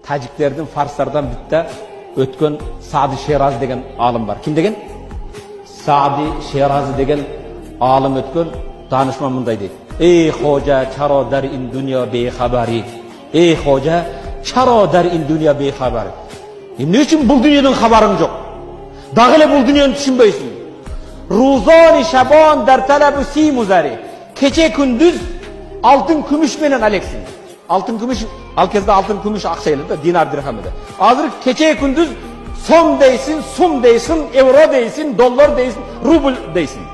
Тәжіктердің, фарстардан bitta o'tgan Sadi Sherazi degan olim bor. Kim degan? Sadi Sherazi degan olim o'tgan donishmand bunday deydi: "Ey xo'ja, charo dar in dunyo bexabari. Ey xo'ja, charo dar in dunyo bexabari." Nima uchun bu dunyodan xabaring yo'q? Dag'i ele bu dunyoni tushunmaysan. Ruzoni shabon dar talabu simu zari. Kecha kunduz oltin kumush bilan aleksin. Oltin kumush, al kezda oltin kumush aqcha edi, dinar dirham edi. Hozir kecha kunduz so'm deysin, sum deysin, evro deysin, dollar deysin, rubl deysin.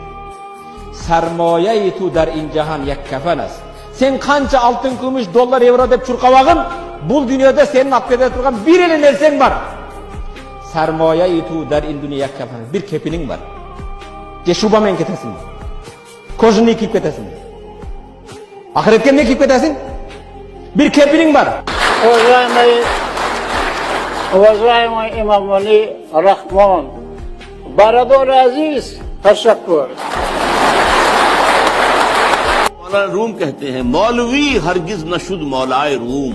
Sarmoyai tu dar in jahon yak kafan ast. Sen qancha oltin kumush, dollar, evro deb churqavag'in, bu dunyoda sening olib keta turgan bir ele narsang bor. Sarmoyai tu dar in dunyo yak kafan. Bir kepining bor. Je shuba men ketasin. Кожаный kiyib ketasin. Oxiratga ne kiyib ketasin? Bir kepining bor. Уважаемый, уважаемый Эмомали Рахмон, Barador Aziz, tashakkur. मौलाना रूम कहते हैं, मौलवी हरगिज न शुद मौलाए रूम,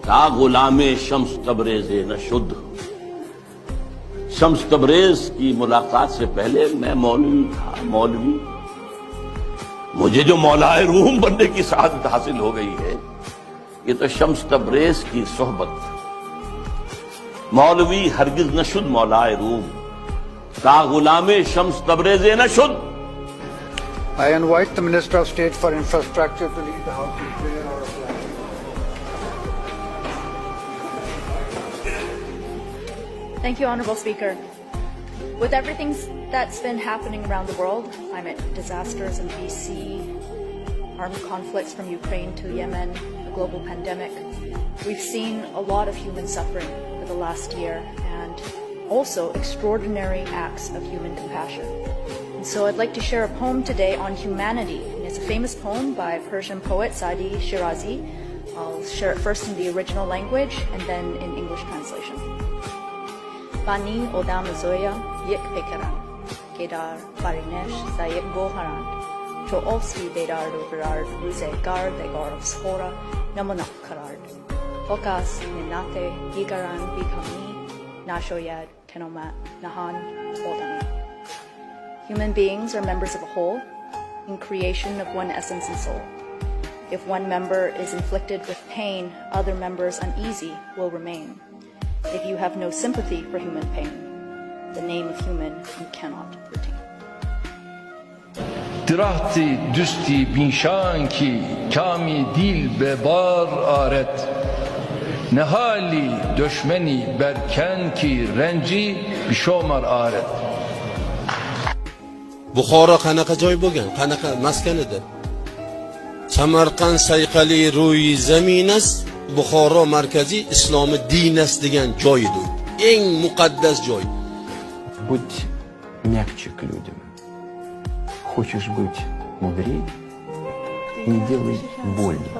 ता गुलामे शम्स तबरेज न शुद। शम्स तबरेज की मुलाकात से पहले मैं मौलवी था, मौलवी। मुझे जो मौलाए रूम बनने की सआदत हासिल हो गई है, ये तो शम्स तबरेज की सोहबत। मौलवी हरगिज न शुद मौलाए रूम, ता गुलामे शम्स तबरेज न शुद। I invite the Minister of State for Infrastructure to lead the House in prayer or a flag. Thank you, Honourable Speaker. With everything that's been happening around the world, climate disasters in BC, armed conflicts from Ukraine to Yemen, a global pandemic, we've seen a lot of human suffering over the last year and also extraordinary acts of human compassion. And so I'd like to share a poem today on humanity. And it's a famous poem by Persian poet Saadi Shirazi. I'll share it first in the original language and then in English translation. بنی آدم عضوی یک پیکرند که در آفرینش ز یک گوهرند چو عضوی به درد او برد روزگار دگر عضو را نماند قرار تا کس منت دیگران بی کمی نشاید که نهان آدمی. Human beings are members of a whole, in creation of one essence and soul. If one member is inflicted with pain, other members uneasy will remain. If you have no sympathy for human pain, the name of human you cannot retain. درختی دوستی بی‌شان کی کامی دیل به بار آرد نهالی دشمنی برکن کی رنجی بشمار آرد. Buxoro qanaqa joy bo'lgan? Qanaqa maskan edi? Samarqand sayqali ro'yi zaminas, Buxoro markaziy islomi dinas degan joy edi u. Eng muqaddas joy. Будь мягче к людям. Хочешь быть мудрее? Не делай больно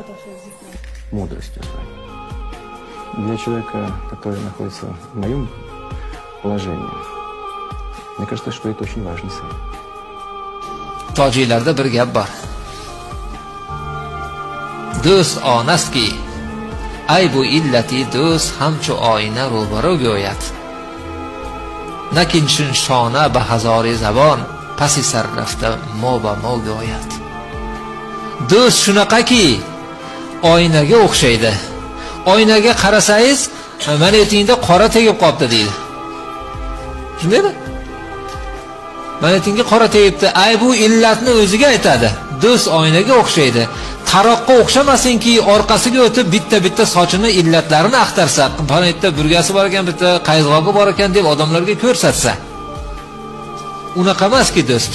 мудростью своей. Для человека, который находится в моем положении, мне кажется, что это очень важный совет. Tojiklarda bir gap bor. Do'st onastki, aybu illati do'st hamchu oyina ro'baro go'yat. Nakin chun shona ba hazori zabon pasi sar rafta mo ba mo go'yat. Do'st shunaqaki, oynaga o'xshaydi. Oynaga qarasangiz, mana etingda qora tegib qolibdi deydi. Shundaymi? Mana etingga qora tegibdi. Aybu illatni o'ziga aytadi. Do'st oynaga o'xshaydi. Taroqqa o'xshamasinki, orqasiga o'tib bitta-bitta sochini illatlarini axtarsa, mana yerda burgasi bor ekan, bitta qayzg'ogi bor ekan deb odamlarga ko'rsatsa. Unaqa emaski do'st.